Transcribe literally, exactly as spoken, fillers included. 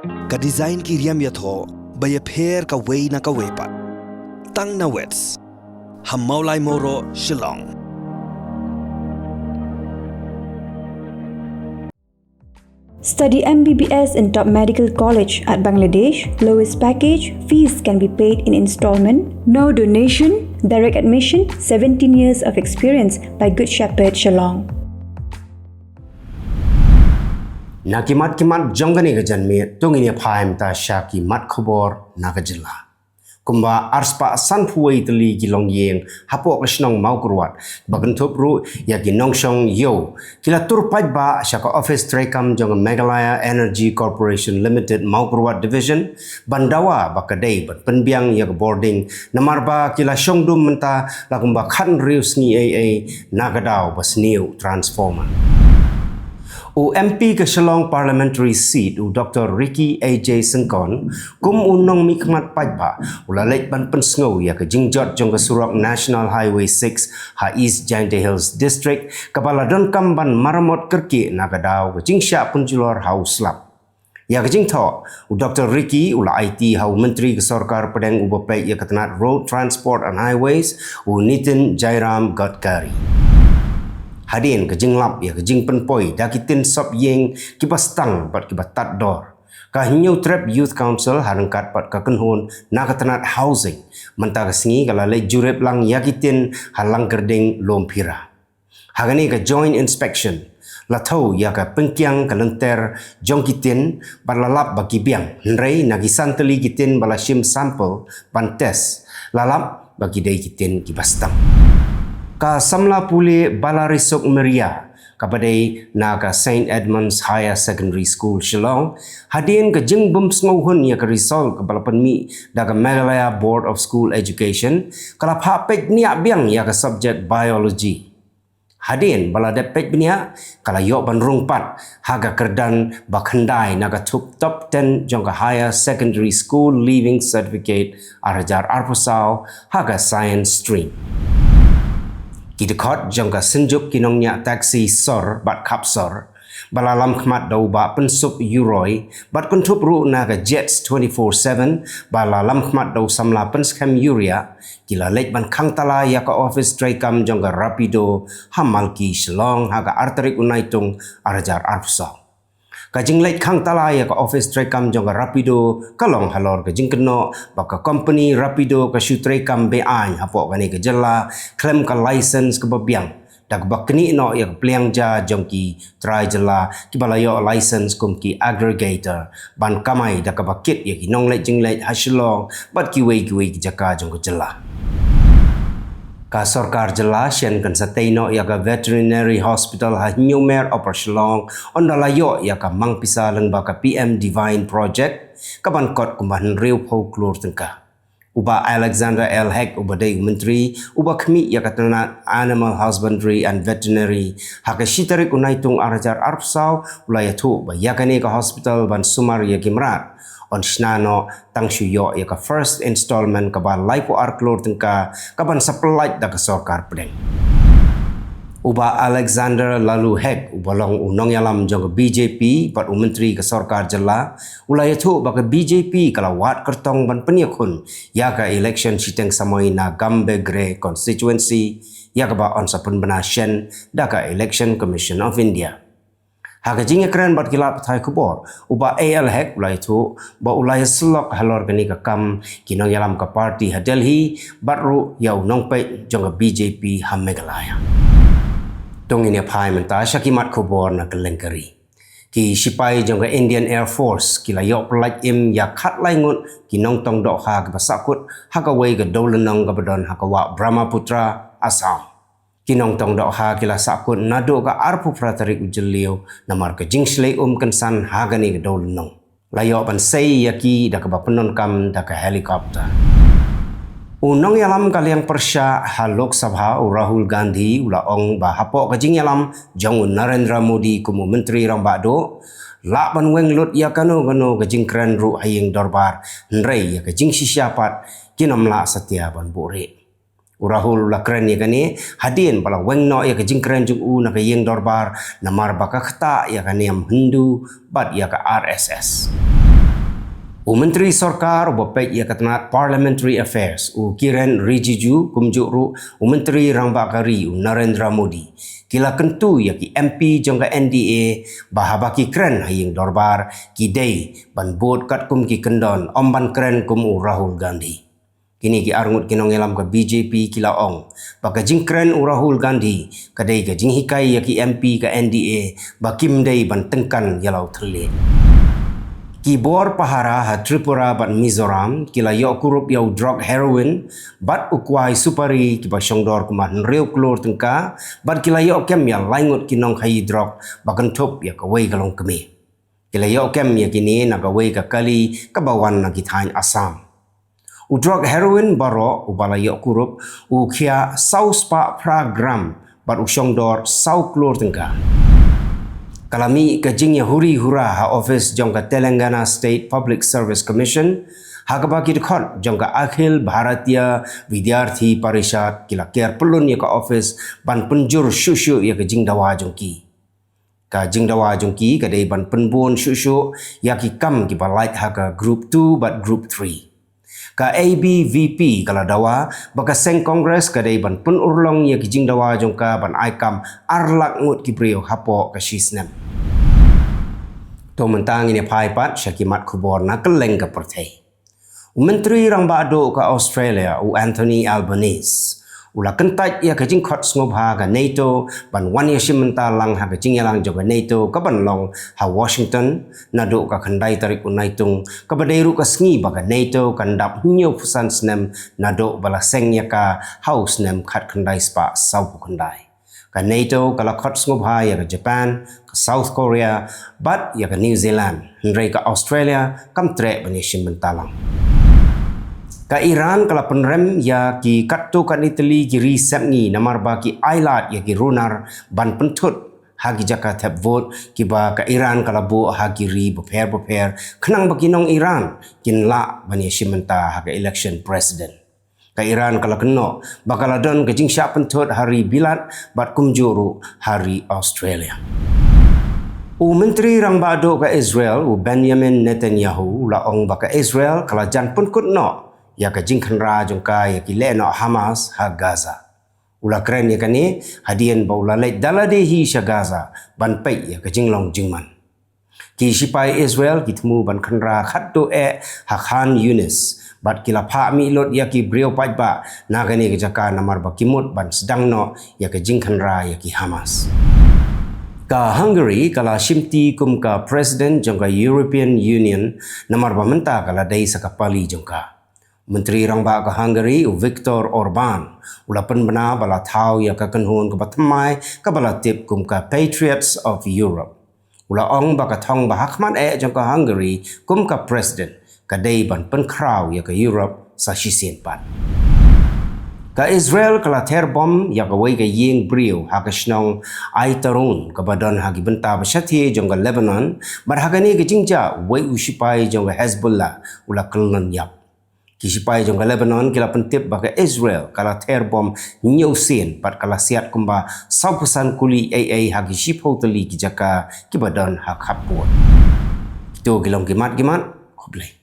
Ka design ki riam ïathoh ba ïapher kawei na kawei pat. Tang na Wits ha Mawlai Mawroh, Shillong. Study M B B S in top medical college at Bangladesh. Lowest package, fees can be paid in installment. No donation, direct admission, seventeen years of experience by Good Shepherd Shillong. Na ki mat ki mat jong kane ka janmiet, to ngin ïa phai mynta sha ki mat khubor na ka jylla. Kumba arspah sanphew wei tylli ki longïing hapoh ka shnong Mawkyrwat, ba kynthup ruh ïa ki nongshong ïew, ki la tur paidbah sha ka office treikam jong ka Meghalaya Energy Corporation Limited Mawkyrwat Division, ban dawa ba ka dei ban pynbiang ïa ka bording, namar ba ki la shong dum mynta la kumba khathynriew sngi ei ei na ka daw ba sniew transformer. U M P ka Shillong Parliamentary Seat, u Doctor Ricky A J Syngkon, kum u nongmihkhmat paidbah, u la leit ban pynsngew ïa ka jingjot jong ka surok National Highway six ha East Jaintia Hills District, kaba la donkam ban maramot kyrkieh na ka daw ka jingshah pynjulor ha u slap. Ïa ka jingthoh, u Doctor Ricky u la aiti ha u Myntri ka Sorkar Pdeng uba peit ïa ka tnat Road Transport and Highways, u Nitin Jairam Gadkari. Hadien ka jinglap ïa ka jingpynpoi da ki tin sop ïing kiba stang bad kiba tad dor, ka Hynñiewtrep Youth Council ha ryngkat bad ka kynhun na ka tnat Housing mynta ka sngi ka la leit jurip lang ïa ki tin ha Langkyrding, Lumphira. Ha kane ka joint inspection, la thew ïa ka pynkiang ka lynter jong ki tin bad la lap ba ki biang, hynrei na ki san tylli ki tin ba la shim sample ban test, la lap ba ki dei ki tin kiba stang. Ka samla pule Balarisuk Maria, kaba dei na ka Saint Edmund's Higher Secondary School Shillong, hadien ka jingbym sngewhun ïa ka result kaba la pynmih da ka Meghalaya Board of School Education, ka la phah peit bniah biang ïa ka subject Biology. Hadien ba la dep peit bniah, ka la ïoh ban rung pat ha ka kyrdan ba khyndai na ka thup top ten jong ka Higher Secondary School Leaving Certificate ar hajar arphew saw ha ka Science Stream. Ki dkhot jong ka Synjuk ki Nongñiah Taxi Sor bad Khapsor, ba la lamkhmat da u Bah Pynsup Yuroi, bad kynthup ruh na ka Jets twenty-four seven, ba la lamkhmat da u samla pynskhem Yuria, ki la leit ban khang tala ïa ka office treikam jong ka Rapido ha Malki, Shillong ha ka ar tarik u Naitung ar hajar arphew saw. Ka jingleit khang tala ïa ka office treikam jong ka Rapido ka long halor ka jingkynnoh ba ka company Rapido ka shu treikam beaiñ hapoh kane ka jylla khlem ka license kaba biang, da kaba knieh noh ïa ka pliang ja jong ki trai jylla kiba la ïoh license kum ki aggregator ban kamai da kaba kit ïa ki nongleit jingleit ha Shillong bad kiwei kiwei ki jaka jong ka jylla. Ka sorkar jylla shen kan sa tei noh ïa ka Veterinary Hospital ha Hynñiewmer, Upper Shillong, ynda la ïoh ïa ka mang pisa lyngba ka P M DEVINE Project, kaban kot kumba hynriewphew klur tyngka. U Bah Alexander L Hek, uba dei u Myntri uba khmih ïa ka tnat Animal Husbandry and Veterinary, ha ka shi tarik u Naitung ar hajar arphew saw, u la ïathuh ba ïa kane ka hospital ban sumar ïa ki mrad, yn shna noh tang shu ïoh ïa ka first installment kaba laiphew ar klur tyngka kaban sa pyllait da ka sorkar pdeng. U Bah Alexander Lalu Hek, uba long u nongïalam jong ka B J P bad u Myntri ka sorkar jylla, u la ïathuh ba ka B J P ka la wad kyrtong ban pynïakhun ïa ka election shiteng samoi na Gambegre constituency, ïa kaba yn sa pynbna shen da ka Election Commission of India. Ha ka jingïakren bad ki lad pathai khubor, u Bah A L Hek u la ïathuh ba u la ïasyllok halor kane ka kam ki nongïalam ka party ha Delhi, bad ruh ïa u nongpeit jong ka B J P ha Meghalaya. To ngin ïa phai mynta sha ki mat khubor na kylleng ka ri. Ki shipai jong ka Indian Air Force ki la ïoh pyllait im ïa khatlai ngut ki nongtong dohkha kiba sahkut ha kawei ka dewlynnong kaba don ha ka wah Brahmaputra, Assam. Ki nongtong dohkha ki la sahkut naduh ka arphew phra tarik u Jylliew namar ka jingshlei um kynsan ha kane ka dewlynnong. La ïoh ban sei ïa ki da kaba pyndonkam da ka helicopter. U nongïalam ka liang pyrshah ha Lok Sabha, u Rahul Gandhi, u la ong ba hapoh ka jingïalam jong u Narendra Modi kum u Myntri Rangbah Duh, lah ban weng lut ïa kano kano ka jingkren ruh ha ïing dorbar, hynrei ïa ka jingshisha pat kin ym lah satia ban buhrieh. U Rahul u la kren ïa kane hadien ba la weng noh ïa ka jingkren jong u na ka ïing dorbar namar ba ka ktah ïa ka niam Hindu bad ïa ka R S S. U Myntri Sorkar uba peit ïa ka tnat Parliamentary Affairs, u Kiren Rijiju, kumjuh ruh u Myntri Rangbah ka Ri, u Narendra Modi, ki la kyntu ïa ki M P jong ka N D A ba haba ki kren ha ïing dorbar, ki dei ban bud katkum ki kyndon, ym ban kren kum u Rahul Gandhi. Kine ki arngut ki nongïalam ka B J P ki la ong ba ka jingkren u Rahul Gandhi ka dei ka jinghikai ïa ki M P ka N D A ba kim dei ban tyngkan ïa la u thylliej. Ki bor pahara ha Tripura bad Mizoram ki la ïoh kurup ïa u drok heroin bad u kwai supari kiba shongdor kumba hynriew klur tyngka, bad ki la ïoh kem ïa lai ngut ki nongkhaïi drok ba kynthup ïa kawei ka longkmie. Ki la ïoh kem ïa kine na kawei ka kali kaba wan na ki thaiñ Assam. U drok heroin baroh uba la ïoh kurup u khia saw spah phra gram bad u shongdor saw klur tyngka. Ka la mih ka jingïahuri hura ha office jong ka Telangana State Public Service Commission, ha kaba ki dkhot jong ka Akhil Bharatiya Vidyarthi Parishad ki la ker pyllun ïa ka office ban pynjur shuh shuh ïa ka jingdawa jong ki. Ka jingdawa jong ki ka dei ban pynbun shuh shuh ïa ki kam kiba lait ha ka Group two bad Group three. Ka A B V P ka la dawa ba ka seng Congress ka dei ban pynurlong ïa ki jingdawa jong ka ban ai kam ar lak ngut ki briew hapoh ka shi snem. To mynta ngin ïa phai pat sha ki mat khubor na kylleng ka pyrthei. U Myntri Rangbah Duh ka Australia, u Anthony Albanese, u la kyntait ïa ka jingkhot sngewbha ka NATO ban wan ïashim bynta lang ha ka jingïalang jong ka NATO kaban long ha Washington naduh ka khyndai tarik u Naitung, kaba dei ruh ka sngi ba ka NATO kan dap hynñiewphew san snem naduh ba la seng ïa ka ha u snem khatkhyndai spah sawphew khyndai. Ka NATO ka la khot sngewbha ïa ka Japan, ka South Korea bad ïa ka New Zealand, hynrei ka Australia kam treh ban ïashim bynta lang. Ka Iran ka la pynrem ïa ki katto katne tylli ki ri sepngi namar ba ki ailad ïa ki runar ban pynthut ha ki jaka thep vote kiba ka Iran ka la buh ha ki ri bapher bapher, khnang ba ki nong Iran kin lah ban ïashim bynta ha ka election president. Ka Iran ka la kynnoh ba ka la don ka jingshah pynthut ha ri Bilat bad kumjuh ruh ha ri Australia. U Myntri Rangbah Duh ka Israel, u Benjamin Netanyahu, u la ong ba ka Israel ka la jan pynkut noh ïa ka jingkhynra jong ka ïa ki lehnoh Hamas ha Gaza. U la kren ïa kane hadien ba u la leit da lade hi sha Gaza ban peit ïa ka jinglong jingman. Ki shipai Israel ki thmu ban khynra khatduh eh ha Khan Yunis bad ki la phah mih lut ïa ki briew paidbah na kane ka jaka namar ba ki mut ban sdang noh ïa ka jingkhynra ïa ki Hamas. Ka Hungary ka la shimti kum ka president jong ka European Union namar ba mynta ka la dei sa ka pali jong ka. Myntri Rangbah ka Hungary, u Viktor Orban, u la pynbna ba la thaw ïa ka kynhun kaba thymmai kaba la tip kum ka Patriots of Europe. U la ong ba ka thong ba hakhmat eh jong ka Hungary kum ka president ka dei ban pynkhraw ïa ka Europe sa shisien pat. Ka Israel ka la ther bom ïa kawei ka ïing briew ha ka shnong Aitarun kaba don ha ki bynta ba shathie jong ka Lebanon, bad ha kane ka jingjia uwei u shipai jong ka Hezbollah u la kyllon ïap. Ki shipai jong ka Lebanon ki la pyntip ba ka Israel ka la ther bom hynñiew sien bad ka la siat kumba sawphew san kuli ei ei ha ki shiphew tylli ki jaka kiba don ha khappud. Kito ki long ki mat ki mat, khublei.